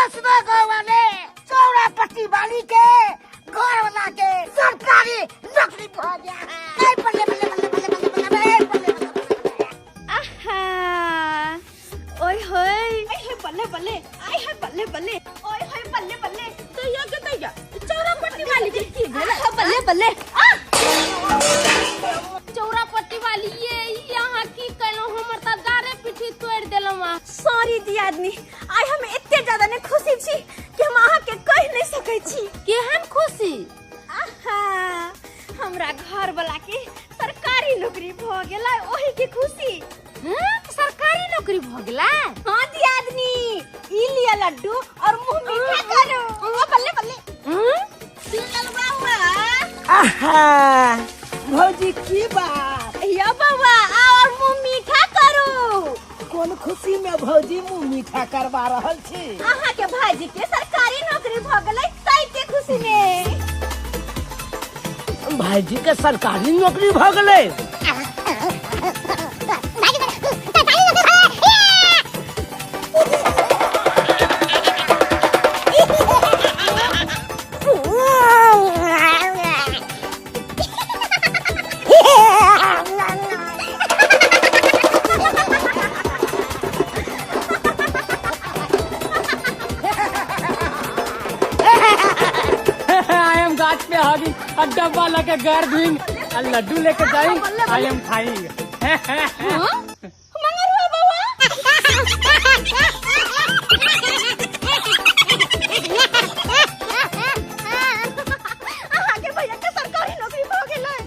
दसवा गाँव वाले चौड़ा पट्टी वाली के घर वाला के सरकारी नौकरी भऽ गया है। ए, बल्ले बल्ले बल्ले बल्ले बल्ले बल्ले ए, बल्ले बल्ले बल्ले। आहा, ओए होए, आय हाय बल्ले बल्ले, आय हाय बल्ले बल्ले, ओए होए बल्ले बल्ले। दैया के दैया, चौरा पट्टी वाली के की भेल? आहा, बल्ले बल्ले। आ! चौरा पट्टी वाली ये यहाँ की कहलहुँ, हमर तऽ दारे पिठी तोड़ि देलहुँ अहाँ। सॉरी दियादनी, आइ हम एते ज्यादा ने खुशी छी कि हम अहाँ के कहि नहीं सकै छी। केहन खुशी? आहा, हमरा घर वाला के सरकारी नौकरी भ गेलै, ओही के खुशी। हाँ, सरकारी नौकरी भ गेलै? हाँ दियादनी, ई लिया लड्डू और मुंह मीठा करो। ओ बल्ले बल्ले। हाँ? सुनल बाबा। आहा भौजी की बात? या बाबा, और मुंह मीठा करो। कोन खुशी में भौजी मुंह मीठा करवा रहल छी? अहाँ के भाईजी के सरकारी नौकरी भ गेलै तै के खुशी में। भाईजी के सरकारी नौकरी भ गेलै? I am गाछ पे हगिंग और डब्बा लेके घर धुइंग और लड्डू लेके जाइंग, I am खाइंग। मंगरुआ बाबा। अहाँ के भैया के सरकारी नौकरी भ गेलै।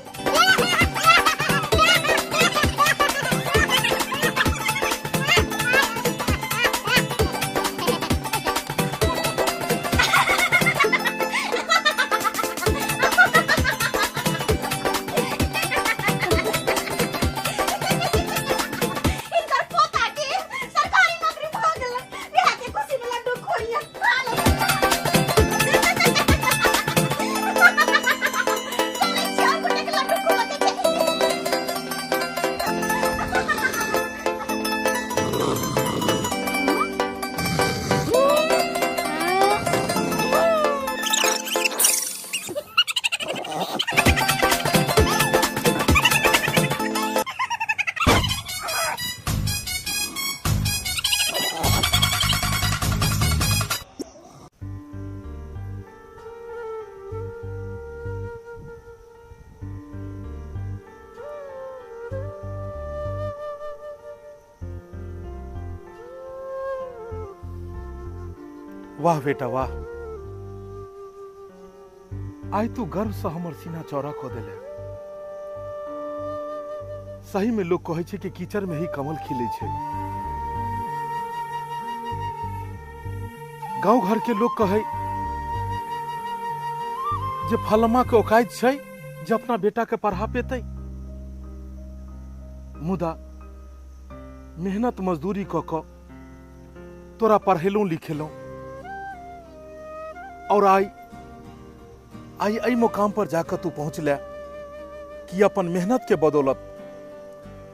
इनकर पोता के सरकारी नौकरी भ गेलै, बिहार के खुशी में लड्डू खोइया खा ले। चलै छी और गोटे के लड्डू खुआ के। वाह बेटा वाह, आइ तू गर्व से हमर सीना चौड़ा कऽ देले। सही में लोग कहै छै कि कीचड़ में ही कमल खिले छै। गांव घर के लोग कहै जे फलमा के औकात छै जे अपना बेटा के पढ़ा पेतै, मुदा मेहनत मजदूरी कऽ कऽ तोरा पढ़ेलहुँ लिखेलहुँ और आइ आइ एहि मुकाम पर जाकर तू पहुँचले कि अपन मेहनत के बदौलत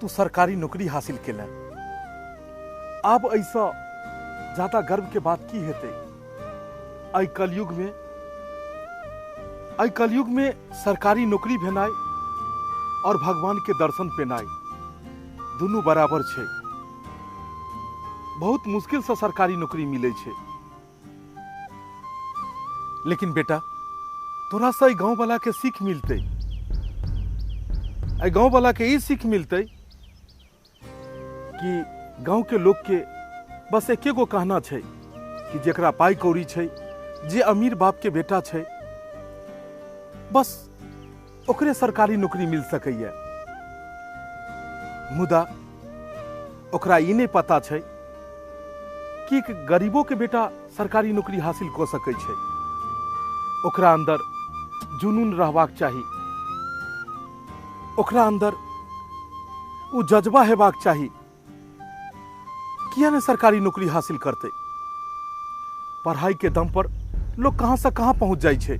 तू सरकारी नौकरी हासिल केले। आब ऐसा ज्यादा गर्व के बात की हेतै? एहि कलयुग में सरकारी नौकरी भेनाइ और भगवान के दर्शन पेनाइ दुनू बराबर छै। बहुत मुश्किल से सरकारी नौकरी मिलै छै, लेकिन बेटा तोरा से गाँव वाला के सीख मिलतै, एहि गाँव वाला के ई सीख मिलतै कि गाँव के लोग के बस एके गो कहना छै कि जेकरा पाई कौड़ी छै, जे अमीर बाप के बेटा छै, बस ओकरे सरकारी नौकरी मिल सकैए। मुदा ओकरा ई नहि पता छै कि गरीबों के बेटा सरकारी नौकरी हासिल कऽ सकै छै। ओकरा अंदर जुनून रहबाक चाही, ओकरा अंदर ओ जज्बा हेबाक चाही, किया ने सरकारी नौकरी हासिल करते। पढ़ाई के दम पर लोग कहाँ से कहाँ पहुंच जाइ छै।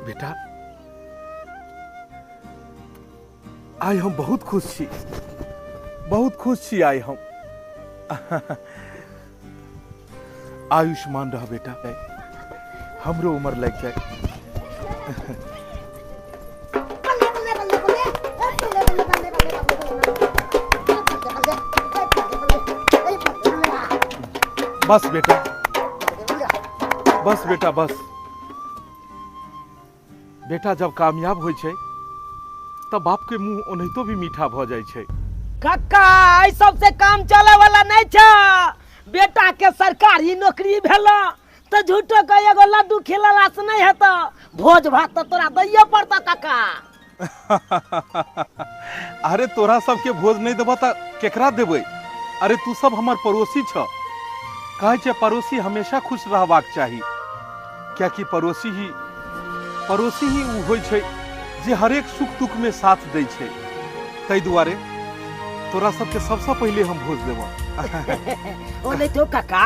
बेटा आइ हम बहुत खुश छी, बहुत खुश छी आइ हम। आयुष्मान रह बेटा, हमरो उम्र लग जाए। बस बेटा, बस बेटा, बस बेटा। जब कामयाब होइ छै तब बाप के मुंह ओनाहितो भी मीठा भ जाइ छै। कक्का एहि सबसे काम चले वाला नहीं छ। बेटा के सरकारी नौकरी भेल तो झूठो के एगो लड्डू खिलाला से नहीं हेतौ, भोज भात तो तोरा दैये पड़ता कक्का। अरे तोरा सबके भोज नहीं देबह त केकरा देबै? अरे तू सब हमर पड़ोसी छ। कहै छै पड़ोसी हमेशा खुश रहबाक चाही, कियाकि पड़ोसी ही उ होइ छै जे हरेक सुख दुख में साथ दै छै। ताहि दुआरे तोरा सबके सबसँ पहिले हम भोज देबह। ओ नहीं तो काका,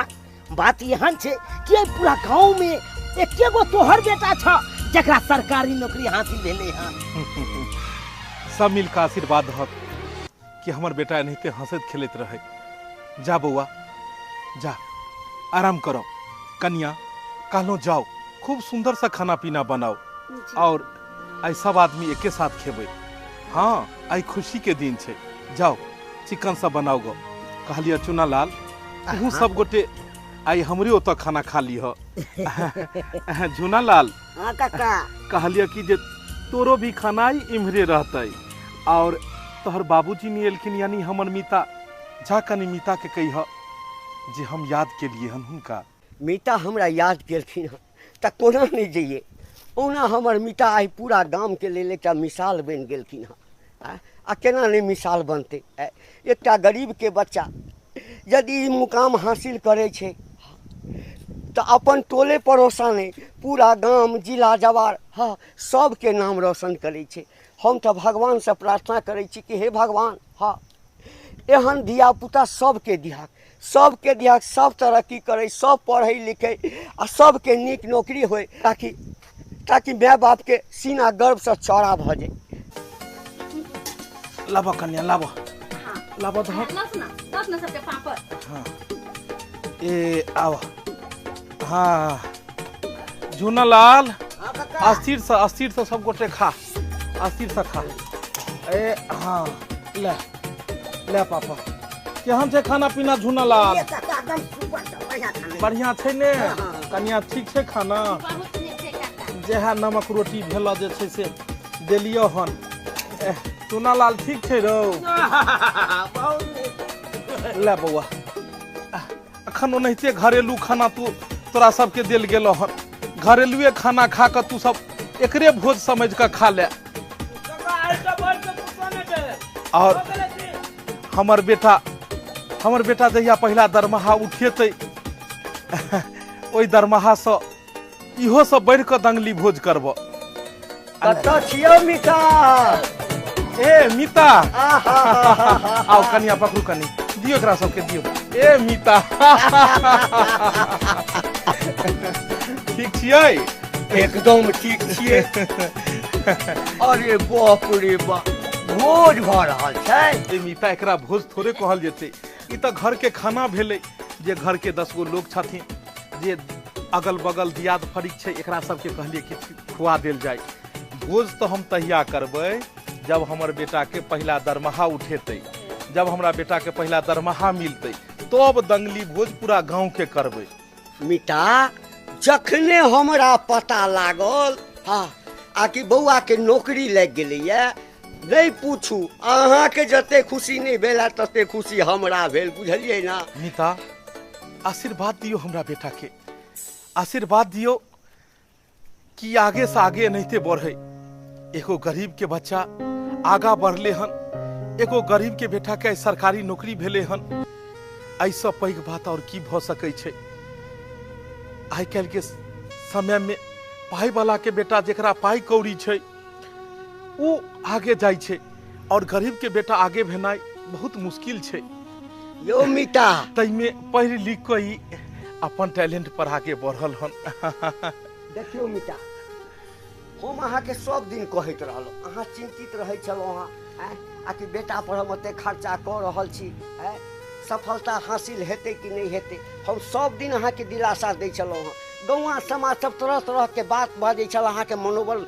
बात एहन छै कि पूरा गाँव में एके गो तोहर बेटा छ जकरा सरकारी नौकरी हासिल भेलै हन। सब मिल के आशीर्वाद हक कि हमर बेटा एनाहिते हंसैत खेलैत रहै। जा बौआ जा, आराम करो। कनिया कहलो जाओ, खूब सुंदर सा खाना पीना बनाओ और आई सब आदमी एके साथ खेबै। हाँ आई खुशी के दिन छै, जाओ चिकन सब बनाओ गो। कहलिए चुना लाल तू सब गोटे आई हमरे ओतऽ खाना खा लीह। झुना लाल हाँ काका, कहलिए कि जे तोरो भी खाना इम्हरे रहतै। और तोहर बाबूजी नहीं एलखिन यानी हमर मीता, जा कनी मीता के कहिह जे हम याद के लिए हन हुनका। मीता हमरा याद केलखिन हन तऽ कोना नहीं जइए। ओना हमर मीता आइ पूरा गाम के लेल एकटा मिसाल बनि गेलखिन हन। आ केना नहीं मिसाल बनतै? एकटा गरीब के बच्चा यदि ई मुकाम हासिल करै छै तऽ अपन टोले पड़ोसा नहि पूरा गाम जिला जवार हाँ सबके नाम रोशन करै छै। हम तऽ भगवानसँ प्रार्थना करै छी कि हे भगवान हाँ एहन धियापुता सबके दिहाक, सबके दिहाक, सब तरक्की करै, सब पढ़ै लिखै आ सबके नीक नौकरी होय, ताकि ताकि माय बापके सीना गर्वसँ चौड़ा भऽ जाय। लाबऽ कन्या, लाबऽ लाबऽ धऽ ना सबके पापड़। हाँ ए आव। हाँ झूना लाल अस्थिर से सब गोटे खा, अस्थिर से खा। ए हाँ ले ले पापा, केहन छै खाना पीना झूना लाल? बढ़िया छै ने कन्या? ठीक छै खाना? जेहा नमक रोटी भेल जे छै से देलियो हन। चूना लाल ठीक छै रौ? ले बौआ, अखन ओनाहिते घरेलू खाना तू तोरा सबके देल गेल हन। घरेलुए खाना खा कऽ तू सब एकरे भोज समझ कऽ खा ले। और हमर बेटा जहिया पहिला दरमाहा उठेतै ओहि दरमाहासँ इहो सब बढ़ि कऽ दंगली भोज करब। कतऽ छियौ मीता? ए मीता आओ कनिया पकड़ू, कनी दियौ एकरा सबके दियौ। ए मीता ठीक छियै? एकदम ठीक छियै। अरे बाप रे बाप, भोज भऽ रहल छै। ए मीता एकरा भोज थोड़े कहल जेतै, ई तऽ घर के खाना भेलै। जे घर के 10 गो लोग छथिन, जे अगल बगल दियाद फरीक छै, एकरा सबके कहलिए कि खुआ देल जाय। भोज तऽ हम तहिया करबै जब हमर बेटा के पहिला दरमाहा उठेतै, जब हमरा बेटा के पहिला दरमाहा मिलतै तब दंगली भोज पूरा गाँव के करबै। मीता जखने हमरा पता लागल हाँ आकि बौआ के नौकरी लागि गेलैया, नहीं पूछू अहाँके जते खुशी नहीं भेल तते खुशी हमरा भेल, बुझलियै ना? मीता आशीर्वाद दियौ हमरा बेटा के, आशीर्वाद दियौ कि आगे से आगे एनाहिते बढ़े। एगो गरीब के बच्चा आगा बढ़ले हन, एगो गरीब के बेटा के सरकारी नौकरी भेले हन, एहिसँ पैघ बात और की भऽ सकै छै? आइ काल्हि के समय में पाई वाला के बेटा जकरा पाई कौड़ी छै ओ आगे जाइ छै, और गरीब के बेटा आगे भेनाइ बहुत मुश्किल छै। यो मीता ताहिमे पढ़ि लिख कऽ ई अपन टैलेंट पर आगे बढ़ल हन। देखियौ मीता, हम अहाँके सब दिन कहैत रहलहुँ, अहाँ चिन्तित रहै छलहुँ हँ आँय आकि बेटा पर हम ओतेक खर्चा कऽ रहल छी, आँय सफलता हासिल हेतै कि नहि हेतै। हम सब दिन अहाँके दिलासा दै छलहुँ हँ। गौआँ समाज सब तरह तरहके बात बाजै छल, अहाँके मनोबल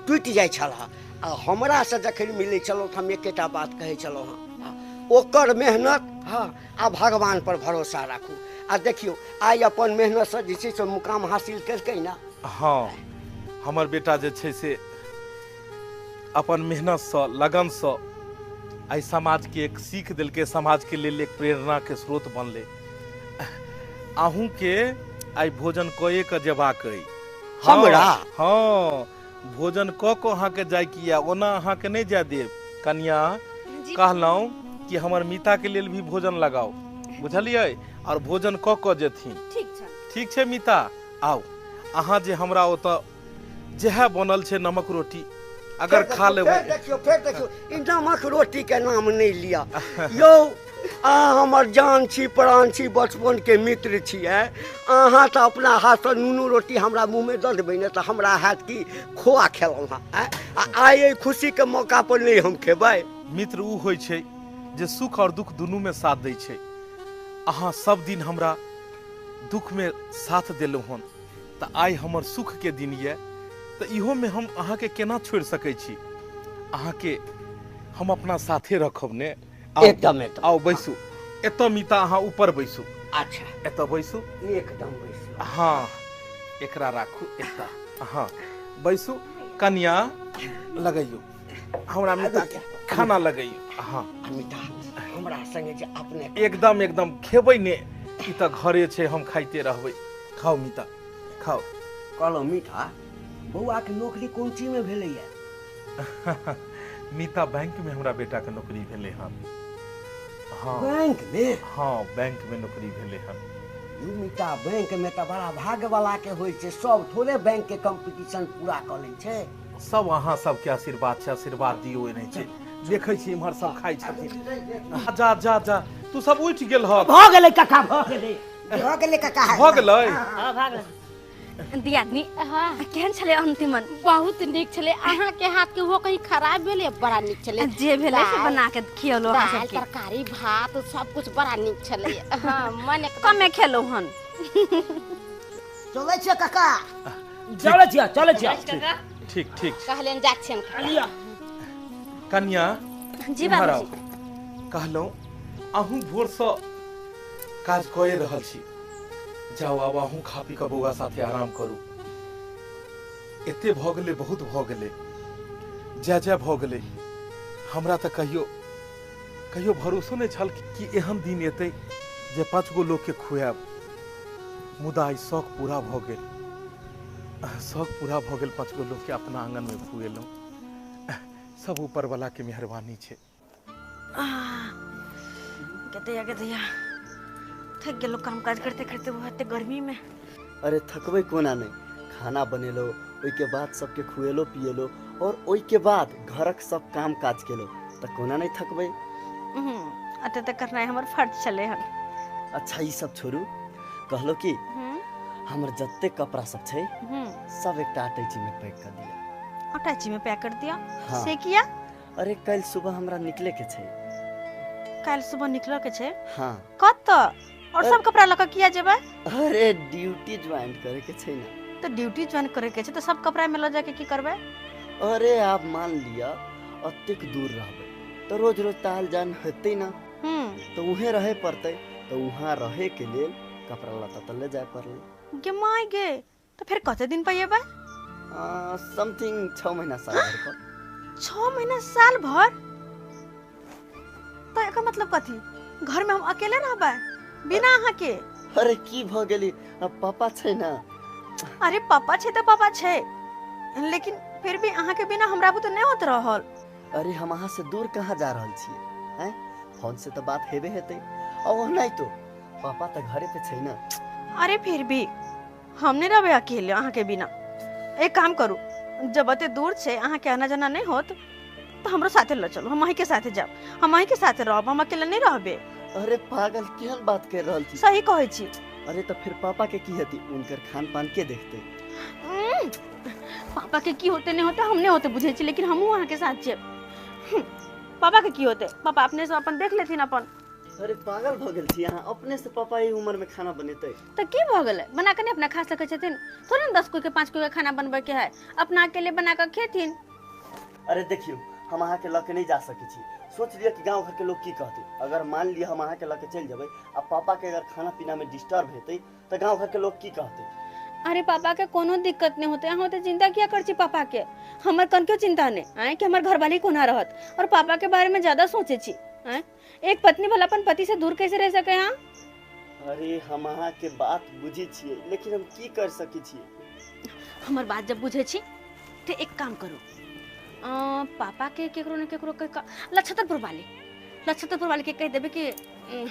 टूटि जाइ छल हँ। आ हमरासँ जखन मिलै छलहुँ तऽ हम एकेटा बात कहै छलहुँ हँ, ओकर मेहनत हँ आ भगवान पर भरोसा राखू। आ देखियौ आइ अपन मेहनतसँ जे छै से मुकाम हासिल केलकै ने। हँ, हमर बेटा जे छै से अपन मेहनतसँ लगनसँ आइ समाजके एक सीख देलकै, समाजके लेल एक प्रेरणाके स्रोत बनलै। अहूँके आइ भोजन कए कऽ जेबाक अइ। हमरा? हँ, भोजन कऽ कऽ अहाँके जाइके यऽ, ओना अहाँके नहि जाय देब। कनिया कहलहुँ कि हमर मीताके लेल भी भोजन लगाउ, बुझलियै? आओर भोजन कऽ कऽ जेथिन। ठीक छै। ठीक छै मीता, आउ। अहाँ जे हमरा ओतऽ जेहे बनल छै नमक रोटी अगर खा लेबै। देखियौ फेर देखियौ, ई नमक रोटी के नाम नहि लिअ यौ। अहाँ हमर जान छी, प्राण छी, बचपन के मित्र छी। अहाँ तऽ अपना हाथसँ नूनो रोटी हमरा मुँहमे दऽ देबै ने तऽ हमरा हैत कि खोआ खेलहुँ हँ। आ आइ एहि खुशीके मौका पर नहि हम खेबै। मित्र उ होइ छै जे सुख और दुख दुनूमे साथ दै छै। अहाँ सब दिन हमरा दुखमे साथ देलहुँ हन, तऽ आइ हमर सुखके दिन यऽ, तऽ इहोमे हम अहाँके केना छोड़ि सकै छी? अहाँके हम अपना साथे रखब ने। एकदम एकदम। आउ बैसू एतऽ मीता, अहाँ ऊपर बैसू। अच्छा, एतऽ बैसू। एकदम बैसू। हाँ, एकरा राखू एतऽ। हाँ बैसू। कनिया लगैयौ हमरा मीता के खाना लगैयौ। हाँ मीता हमरा संगे जे अपने एकदम एकदम खेबै ने, ई तऽ घरे छै, हम खाइते रहबै। खाउ मीता खाउ। कहलहुँ मीता, बौआ के नौकरी कोन चीज में भेलैया? मीता बैंक में हमरा बेटा के नौकरी भेलै हन। हाँ बैंक में? हाँ बैंक में नौकरी भेलै हन। यौ मीता, बैंक में तऽ बड़ा भाग्य वाला के होइ छै, सब थोड़े बैंक के कंपटीशन पूरा कऽ लै छै। सब अहाँ सबके आशीर्वाद छै, आशीर्वाद दियौ। एनाहि छै, देखै छी इम्हर सब खाइ छथिन। जा जा जा, तू सब उठि गेल हक। भऽ गेलै काका, भऽ गेलै, भऽ गेलै काका, भऽ गेलै। हँ भऽ गेलै। दियादनी हाँ केहन छलै अंतिमन? बहुत नीक छलै। अहाँके हाथ के वो कहीं खराब भेलै? बड़ा नीक छलै। जे भेलै से बना के खियलो अहाँ दाल सबके। तरकारी भात सब कुछ बड़ा नीक छलै। हाँ मन एकदम कमे खेलौ हन। चलै छियै काका, चलै छियै, चलै छियै। ठीक ठीक। कहलियनि जा छियनि। लिअ कनिया जी इम्हर बाबूजी। आउ। कहलहुँ अहूँ भोरसँ काज कए रहल छी, जाउ आब अहूँ खा पी कऽ बौआ साथे आराम करू। एते भऽ गेलै, बहुत भऽ गेलै, जय जय भऽ गेलै। हमरा तऽ कहियो कहियो भरोसो नहि छल कि एहन दिन एतै जे 5 गो लोकके खुआएब, मुदा आइ शौक पूरा भऽ गेल। शौक पूरा भऽ गेल, 5 गो लोकके अपना आङगनमे खुएलहुँ। सब ऊपरवला के मेहरबानी छै। गदैया गदैया थक गेलो काम काज करते करते बहुत गर्मी में। अरे थकबै कोना नहि, खाना बनेलो, ओहिके बाद सबके खुएलो पिएलो और ओहिके बाद घरक सब काम काज केलो, तऽ कोना नहि थकबै? अते तऽ करनाइ हमर फर्ज छलै हन। अच्छा ई सब छोड़ू, कहलो कि हमर जते कपड़ा सब छै सब एकटा अटैची में पैक कर दिया। अटैची में पैक कर दिया? हाँ। से किया? अरे कल सुबह हमरा निकले के छै। कल सुबह निकले के छै? हाँ। कत? और सब कपड़ा लऽ के किया जेबै? अरे ड्यूटी ज्वाइन करे के छै ना। तो ड्यूटी ज्वाइन करे के छै तो सब कपड़ा में लऽ जाके की करबै? अरे आप मान लिया अतेक दूर रहबै तो रोज रोज ताल जान हेतै ना, तो उहे रहे पड़तै, तो वहाँ रहे के लेल कपड़ा लत्ता तो ले जाए पड़लै। गे my गे, तो फिर कते दिन पर एबै? समथिंग 6 महीना साल भर पर। 6 महीना साल भर? तो एकर मतलब कथी, घर में हम अकेले रहबै बिना अहाँ के? अरे की भ गेली, अब पापा छै ना। अरे पापा छै तो पापा छै, लेकिन फिर भी अहाँ के बिना हमरा बुते नहीं होत रहल। अरे हम अहाँ से दूर कहाँ जा रहल छियै? हैं, फोन से तो बात हेबे हेतै, और नहीं तो पापा तो घरे पे छै ना। अरे फिर भी हम नहीं रहबै अकेले अहाँ के बिना। एक काम करू, जब अते दूर छै अहाँ के आना जाना नहीं होत तो हमरो साथे ल चलू, हम अहीं के साथे जाब, हम अहीं के साथे रहब, हम अकेले नहीं रहबे। अरे पागल केहन बात कर रहल छी? सही कहै छी। अरे तो फिर पापा के की हेतै, उनकर खान पान के देखते? पापा के की होते नहीं होते हम नहीं होते बुझे छी, लेकिन हमहूँ अहाँ के साथ छियै। पापा के की होते, पापा अपने से अपन देख लेथिन अपन। अरे पागल भ गेल छी अहाँ, अपने से पापा ई उम्र में खाना बनेतै त की भ गेलै? बना के नहीं अपना खा सकै छथिन? थोड़े ने 10 कोई के 5 कोई के खाना बनबै के है, अपना अकेले बना के खेथिन। अरे देखियो हम अहाँ के लके नहीं जा सकै छी, सोच लिअ कि गाँव घर के लोग की कहते। अगर मान लिअ हम अहाँ के लके चलि जेबै आ पापा के अगर खाना पीना में डिस्टर्ब हेतै त गाँव घर के लोग की कहते। अरे पापा के कोनो दिक्कत नहीं होते, अहाँ तो चिंता किया कर छी पापा के, हमर कनको चिंता नहीं आए कि हमर घरवाली कोना रहत, और पापा के बारे में ज्यादा सोचे छी। आए एक पत्नी भला अपन पति से दूर कैसे रह सके? हाँ अरे हम अहाँ के बात बुझी छियै, लेकिन हम की कर सकै छियै? हमर बात जब बुझे छी तो एक काम करू, पापा के केकरो ने केकरो के लक्षतरपुर वाले के कह देबे कि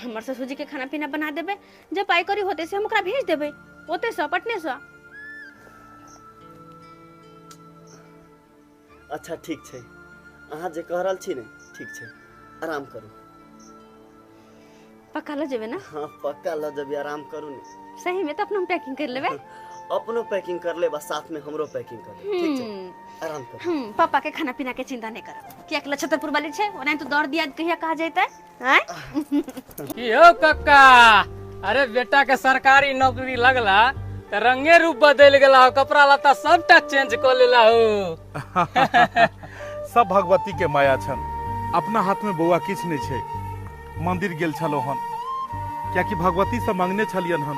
हमर ससुर जी के खाना पीना बना देबे, जब पाई करी होते से हम ओकरा भेज देबे ओते से पटने से। अच्छा ठीक छै, अहाँ जे कह रहल छी ने ठीक छै, आराम करू। पक्का ल जेबे ना? हाँ पक्का ल जेबे, आराम करू ने। सही में तो अपनो पैकिंग कर लेबे? अपनो पैकिंग कर लेब, साथ में हमरो पैकिंग कर लेब। ठीक छै आराम करू। पापा के खाना पीना के चिंता नहीं करब, किया कि छतरपुर वाली छै, ओना तो दौड़ दिया कहिया कहा जैते। हैं की हो कक्का, अरे बेटा के सरकारी नौकरी लगला त रंगे रूप बदल गेला, कपड़ा लत्ता सबटा चेंज क लेला हो। सब भगवती के माया छन, अपना हाथ में बौआ किछ नहीं छै। मंदिर गेल छलो हन कियाकि भगवती से मांगने छलियन हन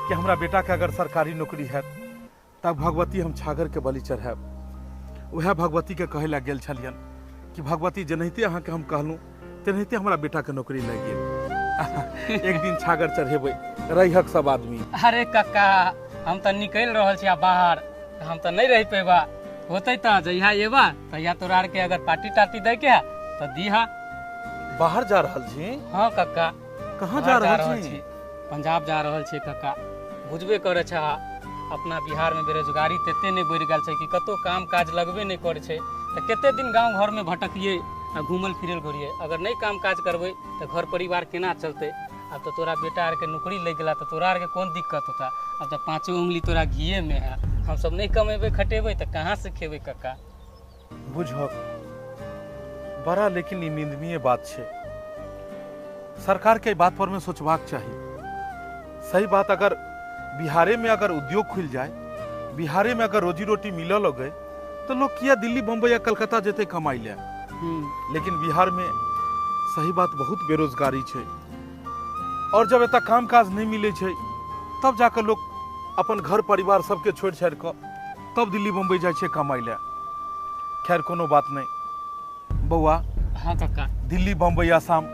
कि हमरा बेटा के अगर सरकारी नौकरी हैत तब भगवती हम छागर के बलि चढ़ायब। वएह भगवती के कहे ला गेल छलियन कि भगवती जेनाहिते अहाँ के हम कहलहुँ तेनाहिते हमरा बेटा के नौकरी लागि गेल। एक दिन छागर चढ़ेबै रहिहक सब आदमी। अरे कक्का हम तऽ निकलि रहल छी बाहर, हम तऽ नहीं रह पेबा, होते तऽ जहिया एबा तहिया तोरा आर के अगर पार्टी टार्टी दै के तऽ दीहा। बाहर जा रहल छी? हाँ कक्का। कहाँ जा रहल छी? पंजाब जा रहल छी कक्का। बुझबे करे छा अपना बिहार में बेरोजगारी तते नहीं बढ़ि गेल छै कि कतौ काम काज लगबे नहीं करे छै, तऽ कते दिन गाँव घर में भटकिए आ घूमल फिरल घुरिए। अगर नहीं काम काज करबै तऽ घर परिवार केना चलतै? आब तऽ तोरा बेटा आर के नौकरी लागि गेला तऽ तोरा आर के कोन दिक्कत होता? अब तऽ पाँचो उंगली तोरा घिए में है, हम सब नहीं कमेबै खटेबै तऽ कहाँ से खेबै कक्का? बुझक बड़ा लेकिन ई निंदनीय बात छै, सरकार के बात पर में सोचबाक चाही। सही बात, अगर बिहारे में अगर उद्योग खुल जाए, बिहारे में अगर रोजी रोटी मिलऽ लगे तो लोग किया दिल्ली बम्बई या कलकत्ता जेते कमाई ले। लेकिन बिहार में सही बात बहुत बेरोजगारी छै, और जब एतऽ काम काज नहीं मिले छै तब जाकर लोग अपन घर परिवार सबके छोड़ि छाड़ि कऽ तब दिल्ली बम्बई जाइ छै कमाई ले। खैर कोनो बात नहीं बौआ। हाँ कक्का। दिल्ली बम्बई आसाम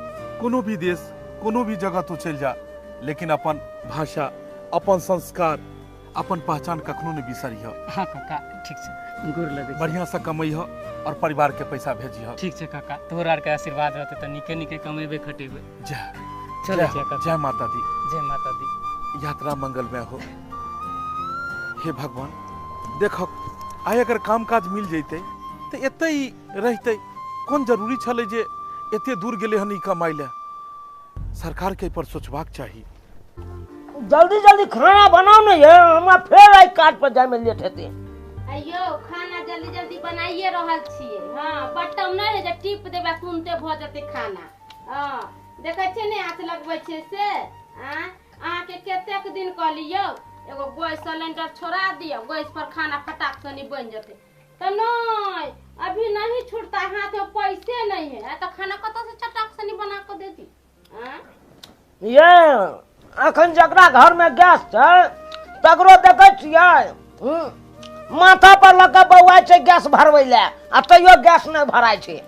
कोनो भी देश कोनो भी जगह तो चलि जा, लेकिन अपन भाषा अपन संस्कार अपन पहचान कखनो नहीं बिसरिह। हाँ कक्का ठीक छै, गोर लगै। बढ़िया से कमैह और परिवार के पैसा भेजिह। ठीक छै कक्का, तोहर आर के आशीर्वाद रहतै तऽ नीके नीके कमेबै खटेबै। जय चलै छै कक्का। जय माता दी। जय माता दी। यात्रा मंगलमय हो। हे भगवान देखक आइ अगर काम काज मिल जैतै तऽ एतै रहतै, कोन जरूरी छलै जे एते दूर गेलै हन ई कमाइ लए। सरकार के पर सोचबाक चाही। जल्दी जल्दी खाना बनाओ ने ये, हमरा फेर आई काज पर जाय में लेट हेतै। अयो खाना जल्दी जल्दी बनाइए रहल छियै। हाँ बटम नहीं है जे टिप देबै तुरंते भ जेतै खाना। हाँ देखै छियै ने आँच लगबै छियै से। अहाँके कतेक दिन कहलियौ एगो गैस सिलेंडर छोड़ा दियौ, गैस पर खाना फटाक से नहीं बनि जेतै, तऽ नहीं अभी नहीं छूटता, हाथ में पैसे नहीं है तो खाना कतऽ से चटाक से नहीं बना के देती। ये अखन जकरा घर में गैस छै तकरो देखै छियै माथा पर लऽ कऽ बौआइ छै गैस भरबै लए, आ तैयो गैस नहि भराइ छै।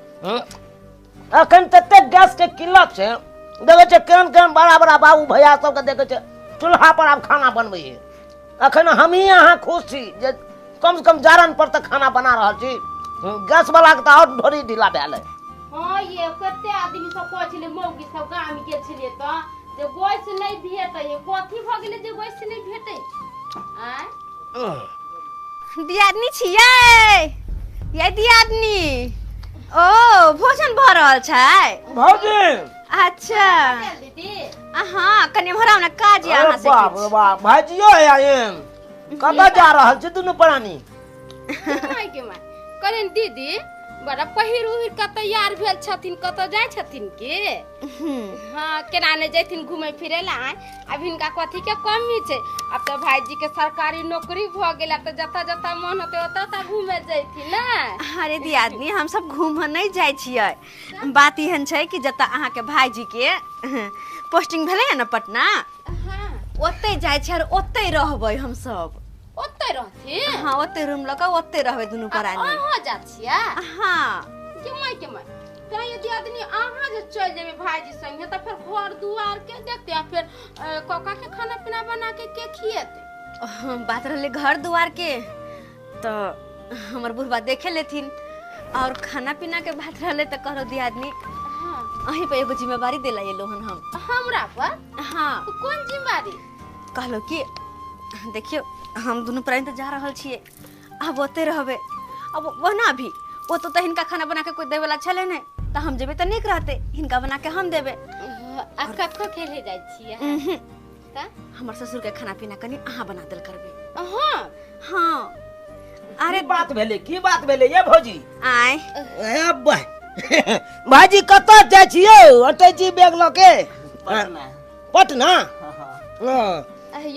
अखन ततेक गैस के किल्लत छै, देखै छियै केहन केहन बड़ा बड़ा बाबू भैया सबके देखै छियै चूल्हा पर आब खाना बनबै है। अखन हमही अहाँ खुश छी जे कम से कम जारन पर तऽ खाना बना रहल छी, गैस वाला के तऽ आओर ढोरी ढीला भेल है। हाँ ये कते आदमी सब कहै छलै मौगी सब गाम गेल छलियै तऽ जे गैस नहीं भेटै, कथी भऽ गेलै जे गैस नहीं भेटै? आँय दियादनी छियै ये दियादनी? ओ भोजन भऽ रहल छै भौजी? अच्छा दीदी। हाँ कनि एम्हर ने काज यऽ अहाँ से। बाप रे बाप भाइजियो है, कतऽ जा रहल छी दुनू प्राणी? माय के माय कहलियनि दीदी बड़ा पहिर उहिर के तैयार भेल छथिन, कतऽ जाइ छथिन के? हाँ, केना नहि जैथिन घूमे फिरे ला? अब हिनका कथी के कमी छै? अब तऽ भाईजी के सरकारी नौकरी भऽ गेल, अब तऽ जतऽ जतऽ मन होतै ओतऽ ओतऽ घूमे जैथिन ने। अरे दियादनी, हम सब घूमऽ नहीं जाइ छियै। बात एहन छै कि जतऽ अहाँके भाईजी के पोस्टिंग भेलै ने पटना, ओतै जाइ छियै और ओतै रहबै हम सब। ओतै रहथिन? हाँ, ओतै रूम लऽ कऽ ओतै रहबै दुनू प्राणी। अहाँ जा छियै? हाँ। के माय के माय, तऽ यदि आदमी अहाँ जे चलि जेबै भाईजी संगे तऽ फेर घर दुआर के देखते, आ फेर काका के खाना पीना बना के के खिएतै? बात रहलै घर दुआर के तऽ हमर बुढ़बा देखे लेथिन, और खाना पीना के बात रहलै तऽ कहलो दियादनी अहीं पर एगो जिम्मेवारी दिला एलो हन हम। हमरा पर? हाँ। कोन जिम्मेवारी? कहलो कि देखियो हम दुनू प्राणी तऽ जा रहल छियै, आब ओतै रहबै। अब ओना भी ओतऽ तऽ हिनका खाना बना के कोइ देवला छलै नहि, तऽ हम जेबै तऽ नीक रहतै, हिनका बना के हम देबै। आ कक्को खेले जाइ छियै? हमर ससुर के खाना पीना कनि अहाँ बना देल करबै। हाँ हाँ। अरे बात भेलै, की बात भेलै ये भौजी? आय भाईजी कतऽ जाइ छियै? अटै छी बैग लऽ के? पटना। पटना?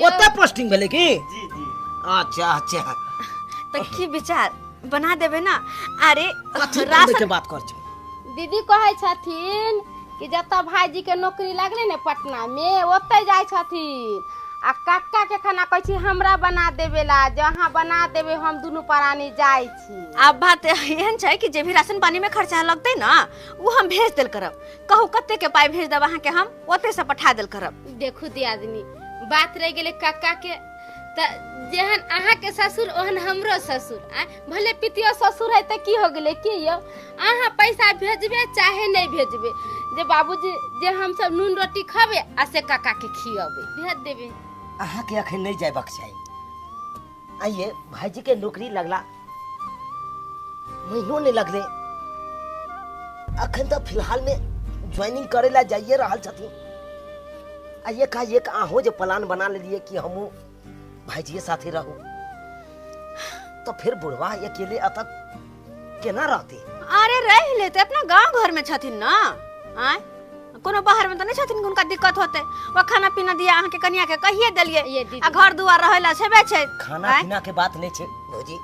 ओतऽ पोस्टिंग भेलै की? जी जी। अच्छा अच्छा, तऽ की विचार बना देबै ना? अरे राशन के बात कर छै। दीदी कहै छथिन कि जतऽ भाईजी के नौकरी लागलै ने पटना में, ओतै जाइ छथिन, आ काका के खाना कहै छी हमरा बना देबे ला, जे अहाँ बना देबै हम दुनू प्राणी जाइ छी। आब बात एहन छै कि जे भी राशन पानी में खर्चा लगतै ना वो हम भेज देल करब। कहू कते के पाइ भेज देब अहाँके, हम ओतै से पठा देल करब। देखू दियादनी, बात रहि गेलै काका के, तऽ जेहन अहाँके ससुर ओहन हमरो ससुर, आ भले पितियो ससुर है तऽ की हो गेलै की यौ, अहाँ पैसा भेजबे चाहे नहि भेजबे, जे बाबूजी जे हमसब नून रोटी खबे आ से काका के खियबे, भेज देबे। अहाँके अखन नहि जयबाक चाही। आइए भाईजी के नौकरी लगला महीनो नहीं लगले, अखन तऽ फिलहाल में ज्वाइनिंग करे ला जाइए रहल छथिन। आ एकाएक अहों जे प्लान बना लेलिए कि हमहूँ भाईजी साथे रहू, तो फिर बुढ़वा अकेले अतक केना रहते? अरे रह लेते, अपना गांव घर में छथिन ना, आय कोनो बाहर में तऽ नहीं छथिन हुनका दिक्कत होते। वो खाना पीना दिया अहाँ के कनिया के कहिए देलिए, आ घर दुआर रहे ला छेबे छै। खाना पीना के बात नहीं छै भौजी,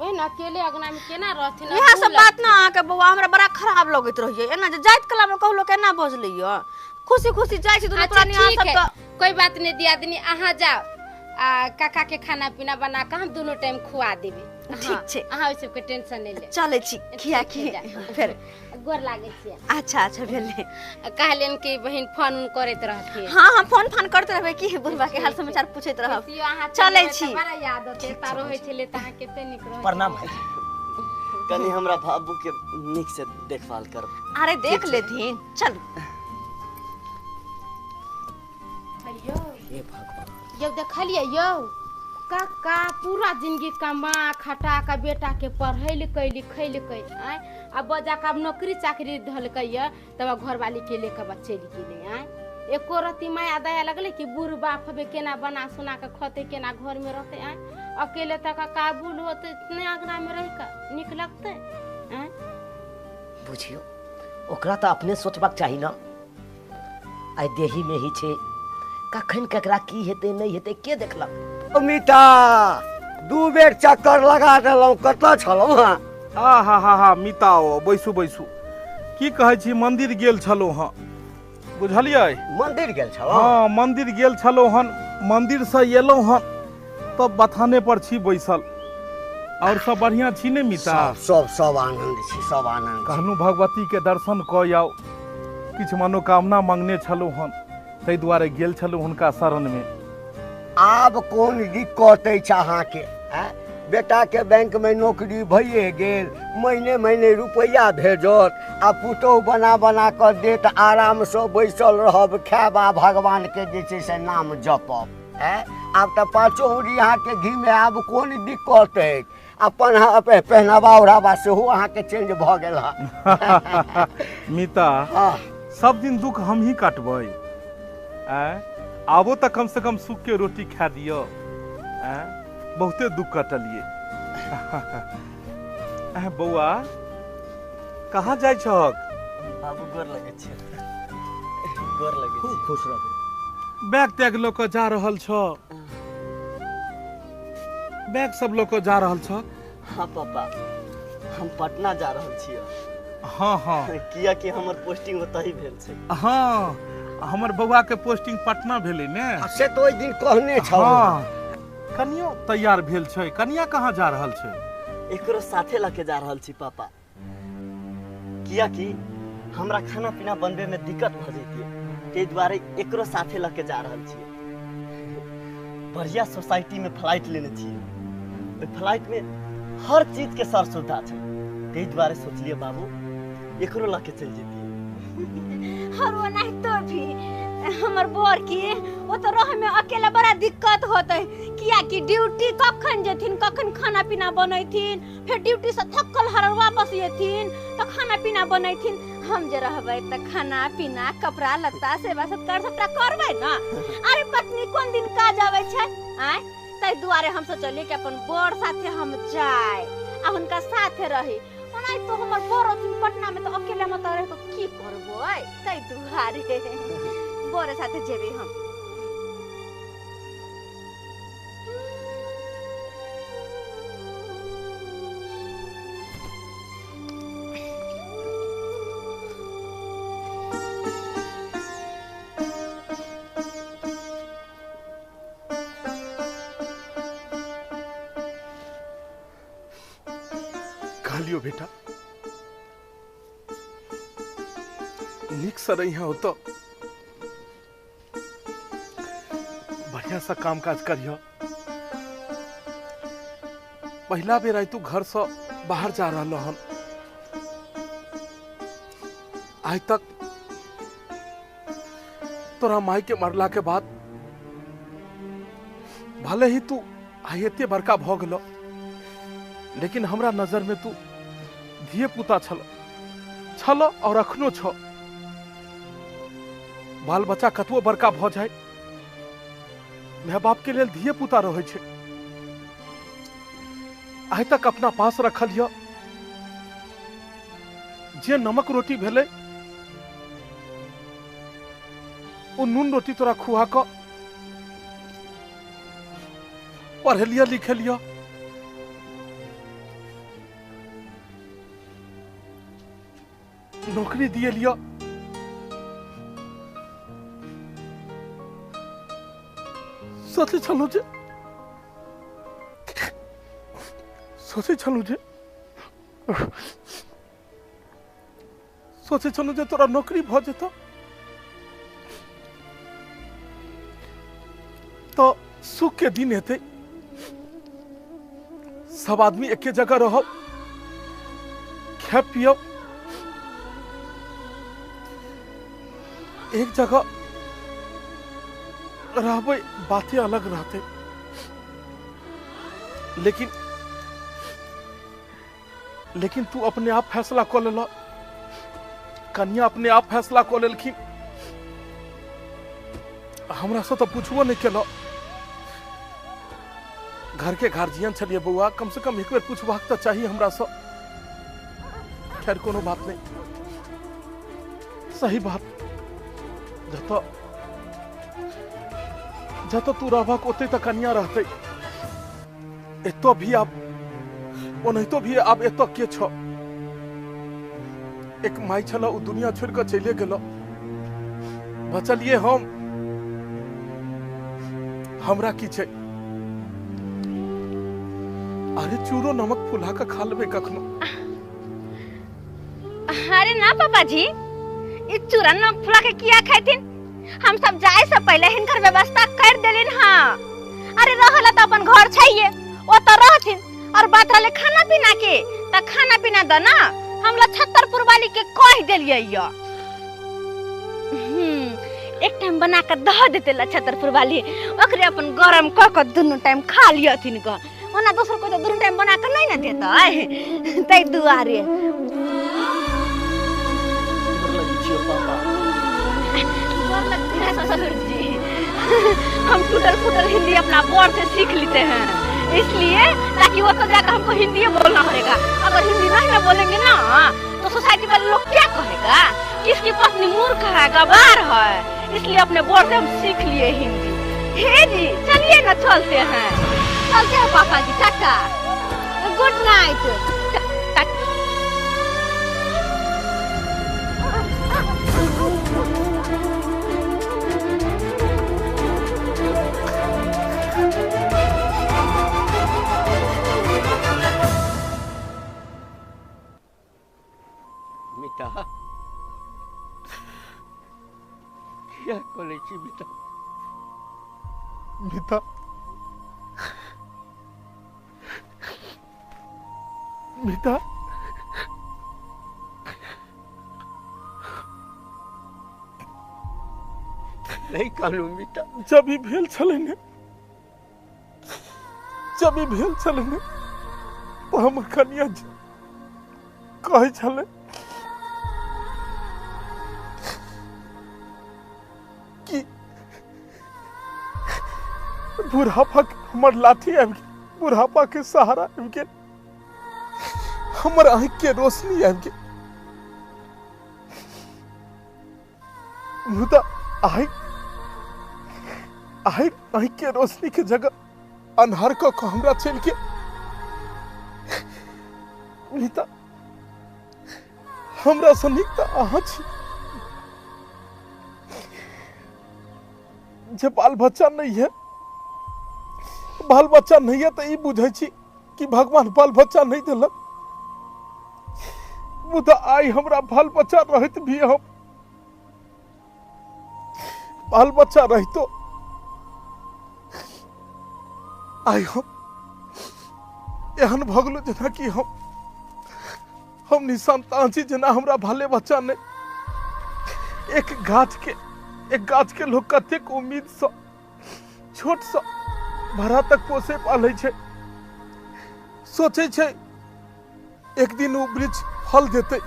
ओहिना अकेले अंगना में केना रहथिन? इएह सब बात ना अहाँ के बौआ हमरा बड़ा खराब लगैत रहिए। एना जे जाइत कला में कहलो केना बजलियै, खुशी खुशी जाइ छी दुनू प्राणी अहाँ सब। तऽ कोई बात नहीं दियादनी, अहाँ जाओ आ काका के खाना पीना बना के हम दोनों टाइम खुआ देबे। ठीक छै, अहाँ ओइ सबके टेंशन नहीं ले। चलै छी खिया खी फेर गोर लागै छियै। अच्छा अच्छा भेलै। कहलियन कि बहिन फोन उन करैत रहथिन। हाँ हम फोन फान करते रहबै कि बुढ़बा के हाल समाचार पूछैत रहब। चलै छी, बड़ा याद होते तारो होइ छलै त अहाँ कते नीक रहै। प्रणाम भाई। कनि हमरा बाबू के नीक से देखभाल करब। अरे देख लेथिन, चलू। हेलो हे भगवान, जब देखलियै यौ काका पूरा जिंदगी कमा खटा के बेटा के पढ़ेलकै लिखेलकै, आँय आ बजा के आब नौकरी चाकरी धलकै ये, तब घरवाली के लेके चलि गेलै। आँय एको रत्ती माया दया लगलै कि बूढ़ बाप हबे केना बना सोना के खतै, केना घर में रहतै? आँय अकेले तक काबुल होतै नहि अंगना में रहि के नीक लगतै? आँय बुझियौ, ओकरा तऽ अपने सोचबाक चाही ना। आइ देही में ही छै, कखन ककरा की हेतै नहि हेतै के देखलक? मिता दू बेर चक्कर लगा देलहुँ, कतऽ छलहुँ हँ? आ हा हा हा मिता, ओ बैसू बैसू। की कहै छी, मंदिर गेल छलहुँ हँ, बुझलियै? मंदिर गेल छलहुँ? हाँ मंदिर गेल छलहुँ हन, मंदिर से एलहुँ हन तब बथाने पर छी बैसल। और सब बढ़िया छी ने मिता? सब सब आनंद छी, सब आनंद। कहलहुँ भगवती के दर्शन कऽ आउ, किछु मनोकामना मांगने छलहुँ हन, ताहि दुआरे गेल छलहुँ हुनका शरण में। आब कोन दिक्कत अछि अहाँके? बेटा के बैंक में नौकरी भइए गेल, महीने महीने रुपैआ भेजत आ पुतोहु बना बना कऽ देत, आरामसँ बैसल रहब, खायब आ भगवान के जे छै से नाम जपब। आब तऽ पाँचो उरी अहाँके घीमे, आब कोन दिक्कत अछि? अपन पहनावा ओढ़ावा सेहो अहाँके चेंज भऽ गेल हँ। मिता, सब दिन दुख हम ही काटबै? आबो तऽ कम से कम सुख के रोटी खा दियौ। बहुते दुख कटलिए। बौआ, कहाँ जाइ छहक? बाबू गोर लगै छै। गोर लगै। खूब खुश रहू। बैग तैग लऽ कऽ जा रहल छ? बैग सब लऽ कऽ जा रहल छ? हाँ पापा, हम पटना जा रहल छियै। हाँ हाँ। कियाकि हमर पोस्टिंग ओतहि भेल छै। हाँ, हमर बौआ के पोस्टिंग पटना भेलै ने। से तो ओहि दिन कहने छौ। हाँ, कनियो तैयार भेल छै। कनिया कहाँ जा रहल छै? एकरो साथे लऽ के जा रहल छी पापा, कियाकि हमरा खाना पीना बनबे में दिक्कत भऽ जैतियै, ताहि दुआरे एकरो साथे लऽ के जा रहल छियै। बढ़िया सोसाइटी में फ्लाइट लेने छियै, ओहि फ्लाइट में हर चीज के सर सुविधा छै, ताहि दुआरे सोचलियै बाबू एकरो लऽ के चलि जैतियै। और ओनाहितो भी हमर बर के ओतऽ रहै में अकेला बड़ा दिक्कत होतै, कियाकि ड्यूटी कखन जेथिन, कखन खाना पीना बनैथिन, फेर ड्यूटी से थकल हारल वापस एथिन तऽ खाना पीना बनैथिन। हम जे रहबै तऽ खाना पीना कपड़ा लत्ता सेवा सत्कार सबटा करबै ने। अरे पत्नी कोन दिन काज आबै छै आँय, ताहि दुआरे हम सोचलियै कि अपन बर साथे हम जाय आ हुनका साथे रही। ओनाहितो हमर बर रहथिन पटना में तऽ अकेले हम ओतऽ रहि कऽ की करबै, ताहि दुआरे बरे साथे जेबै हम। कहलियो बेटा निक से रही हो तो बढ़िया सा काम काज करियो। पहला बेर आई तू घर से बाहर जा रहा हन, आज तक तोरा माई के मरला के बाद भले ही तू आई एते बड़का भ गेलो, लेकिन हमरा नजर में तू धिये पुता छल छल और अखनो छ। बाल बच्चा कतबो बड़का भ जाए माय बाप के लेल धिये पुता रहै छै। आइ तक अपना पास रखल यऽ जे नमक रोटी भेलै ओ नून रोटी तोरा खुआ कऽ पढ़ेलियऽ लिखेलियऽ। नौकरी दिएलियऽ। सोचै छलहुँ जे सोचै छलहुँ जे तोरा नौकरी भऽ जेतौ तऽ सुख के दिन हेतै, सब आदमी एके जगह रहब, खायब पियब, एक जगह रहबै, बातें अलग रहतै। लेकिन लेकिन तू अपने आप फैसला कऽ लेलह, कन्या अपने आप फैसला कऽ लेलखिन, हमरा से तऽ पूछबो नहीं केलह। घर के गार्जियन छलिए बौआ, कम से कम एक बेर पूछबाक तऽ चाही हमरा से। खैर कोनो बात नहीं, सही बात, जतऽ जतऽ तू रहबक ओतै तऽ कन्या रहतै। एतऽ भी आब ओनाहितो भी आब एतऽ के छ, एक माई छल ओ दुनिया छोड़ि कऽ चलिए गेल, बचलिए हम, हमरा की छै। अरे चूरो नमक फुला कऽ खा लेबै कखनो। अरे ना पापा जी, ई चूरा नमक फुला के किया खाइथिन, हम सब जाए से पहले हिनकर व्यवस्था कर देलिन। हाँ अरे रहला तो अपन घर छैये, ओ तो रहथिन। और बात रहले खाना पीना के, त खाना पीना द ना हमला छतरपुर वाली के कह देलियै य। एक टाइम बना के दह देते ला छतरपुर वाली, ओकरे अपन गरम क के दुनू टाइम खा लियथिन क। ओना दोसर को तो दुनू टाइम बना के नहीं ना देतै, तै दुआरे। ससुर जी हम टूटल फूटल हिंदी अपना बोर से सीख लेते हैं, इसलिए ताकि वो तो जाकर हमको हिंदी बोलना पड़ेगा। अगर हिंदी नहीं ना बोलेंगे ना तो सोसाइटी वाले लोग क्या कहेगा कि इसकी पत्नी मूर्ख है, गवार है, इसलिए अपने बोर्ड से हम सीख लिए हिंदी। हे जी चलिए ना, चलते हैं, चलते हैं पापा जी, टाटा, गुड नाइट। मिता किया करै छी मिता? मिता मिता नहीं कहलू मिता। जब ई भेल छलै ने, जब ई भेल छलै ने, तो हमर कनिया जी कहै छलै कि बुढ़ापा के हमर लाठी आबि गेल, बुढ़ापा के सहारा आबि गेल, हमर आँखि के रोशनी आबि गेल। मुदा आइ आइ आँखि के रोशनी के जगह अन्हार कऽ कऽ हमरा चलि गेल। मिता हमरा सँ नीक तऽ अहाँ छी जे बाल बच्चा नहीं है, बाल बच्चा नहीं है तऽ ई बुझै छी कि भगवान बाल बच्चा नहीं देलक। मुदा आइ हमरा बाल बच्चा रहैत भी, हम बाल बच्चा रहितो आइ हम एहन भऽ गेलहुँ जेना कि हम निसंतान छी, जेना हमरा बाले बच्चा नहि। एक गाछ के लोग कतेक उम्मीद सँ छोट सँ बड़ा तक पोसे पालै छै, सोचै छै एक दिन ओ वृक्ष फल देतै।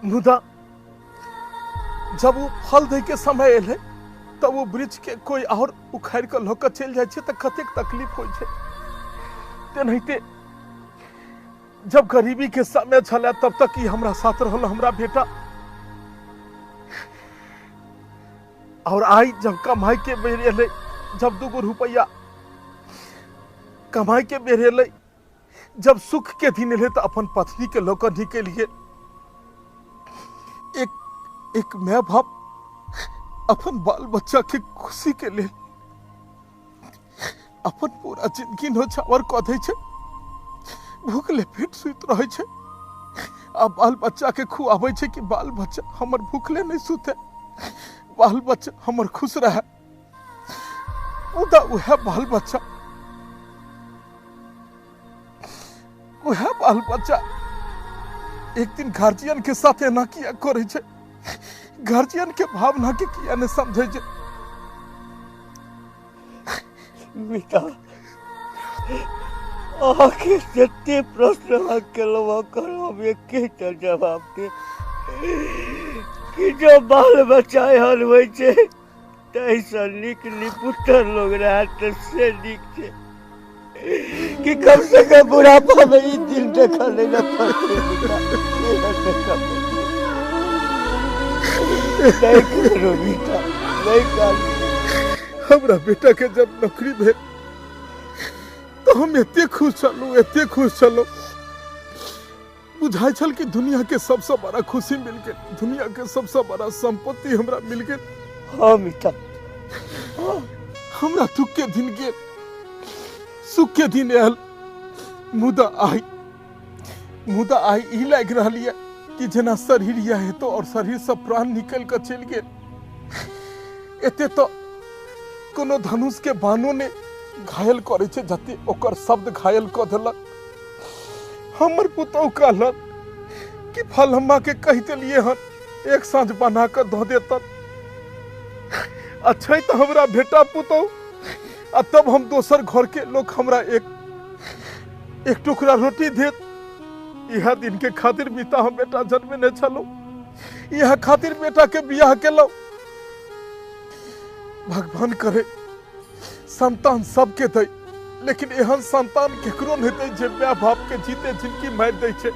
मुदा जब वो फल दै के समय एलै तब वो वृक्ष के कोई और उखाड़ि कऽ लऽ कऽ चलि जाइ छै तऽ कतेक तकलीफ होइ छै। तेनाहिते जब गरीबी के समय छलै तब तक ई हमरा साथ रहल हमरा बेटा, और आई जब कमाई के बेर एलै, जब 2 रुपैया कमाई के बेर एलै, जब सुख के दिन एलै तऽ अपन पत्नी के लऽ कऽ निकलि गेल। एक एक my बाप अपन बाल बच्चा के खुशी के लेल अपन पूरा जिंदगी नौछावर कऽ दै छै, भूखले पेट सुति रहै छै आ बाल बच्चा के खुआबै छै कि बाल बच्चा हमर भूखले नहीं सुते, बाल बच्चा हमर खुश रहे। मुदा उएह बाल बच्चा, उएह बाल बच्चा एक दिन गार्जियन के साथ एना किया करै छै, गार्जियन के भावना के किया नहीं समझै छै। मिता अहाँके जते प्रश्न अहाँ केलहुँ ओकर हम एकेटा जवाब देब कि जो बाल बच्चा एहन होइ छै ताहिसँ नीक निपुत्र लोग रहत तऽ से नीक छै कि कम से कम बुढ़ापा में ई दिन देखऽ नहि ने पड़तै। मिता नहीं करू मिता, नहीं करू। हमरा बेटा के जब नौकरी भेल तो हम एते खुश छलहुँ, एते खुश छलहुँ, बुझाइ छल कि दुनिया के सबसँ बड़ा खुशी मिल गेल, दुनिया के सबसँ बड़ा संपत्ति हमरा मिल गेल। हाँ मिता, हमरा दुख के दिन गेल, सुख के दिन आयल, मुदा आइ ई लागि रहल यऽ कि जेना शरीर यऽ हेतौ और शरीर से प्राण निकल कऽ चलि गेल। एते तो कोनो धनुष के बाणो ने घायल करै छै जते ओकर शब्द घायल कऽ देलक। हमर पुतहु कहलक कि फलम्मा के कहि देलियै हन एक साँझ बना कऽ दऽ देतन, अच्छा तऽ हमरा बेटा पुतहु, आ तब हम दोसर घर के लोग हमरा एक एक टुकड़ा रोटी देत। इह दिन के खातिर मिता हम बेटा जन्मेने छलहुँ, इह खातिर बेटा के बियाह केलहुँ। भगवान करे संतान सबके दै, लेकिन एहन संतान केकरो नहीं हेतै जे माय बाप के जीते जिनकी मारि दै छै,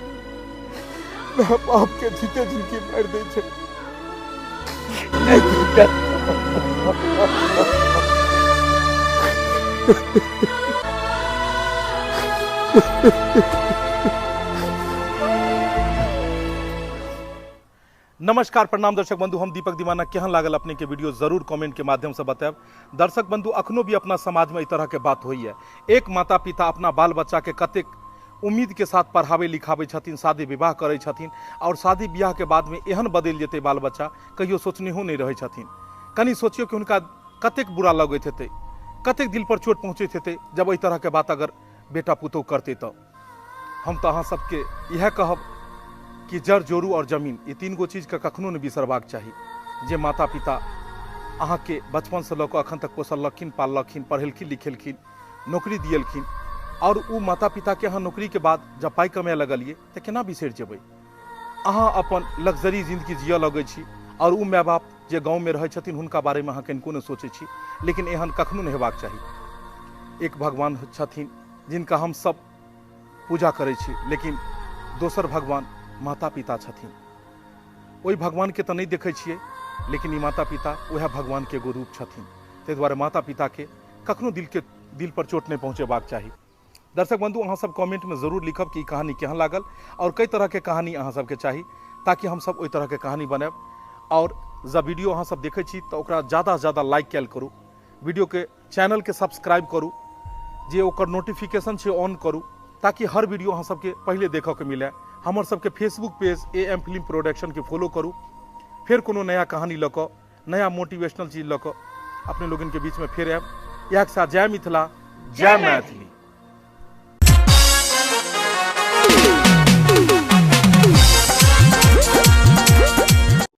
माय बाप के जीते जिनकी मारि दै छै। नमस्कार प्रणाम दर्शक बंधु, हम दीपक दीवाना। केहन लागल अपने के वीडियो जरूर कमेंट के माध्यम से बतायब। दर्शक बंधु, अखनो भी अपना समाज में इस तरह के बात होइए। एक माता पिता अपना बाल बच्चा के कतेक उम्मीद के साथ पढ़ावे लिखावे छथिन, शादी विवाह करै छथिन और शादी ब्याह के बाद में एहन बदलि जेतै बाल बच्चा कहियो सोचनेहो नहीं रहै छथिन। कनि सोचियो कि हुनका कतेक बुरा लगैत हेतै, कतेक दिल पर चोट पहुँचैत हेतै जब एहि तरह के बात अगर बेटा पुतोह करतै। तो हम तो अहाँ सबके इएह कहब कि जड़ जोरू और जमीन, ये तीन गो चीज़के कखनो नहीं बिसरबाक चाही। जे माता पिता अहाँके बचपन से लऽ कऽ अखन तक पोसलखिन, पाललखिन, पढ़ेलखिन, लिखेलखिन, नौकरी दिएलखिन और उ माता पिता के अहाँ नौकरी के बाद जब पाइ कमाए लगलिए तो केना बिसरि जेबै। अहाँ अपन लग्जरी जिंदगी जियऽ लगै छी और उ my बाप जे गाँवमे रहै छथिन हुनका बारेमे अहाँ कनिको नहि सोचै छी, लेकिन एहन कखनो नहि हेबाक चाही। एक भगवान छथिन जिनका हम सब पूजा करै छी, लेकिन दोसर भगवान माता पिता छथिन। ओहि भगवान के तो नहीं देखै छियै, लेकिन ई माता पिता वएह भगवान के एगो रूप छथिन। ताहि दुआरे माता पिता के कखनो दिल पर चोट नहीं पहुँचेबाक चाही। दर्शक बंधु, अहाँ सब कमेंट में जरूर लिखब कि ई कहानी केहन लागल और कई तरह के कहानी अहाँ सबके चाही ताकि हम सब ओहि तरह के कहानी बनायब। और जब वीडियो अहाँ सब देखै छी तो ओकरा ज़्यादा से ज़्यादा लाइक कयल करू, वीडियो के चैनल के सब्सक्राइब करू, जे ओकर नोटिफिकेशन छै ऑन करू ताकि हर वीडियो अहाँ सबके पहिले देखऽ के मिले। हमर सबके Facebook page AM film production के फॉलो करू। फेर कोनो नया कहानी लऽ कऽ, नया मोटिवेशनल चीज लऽ कऽ अपने लोगन के बीच में फेर आयब। इएह के साथ जय मिथिला, जय मैथिली।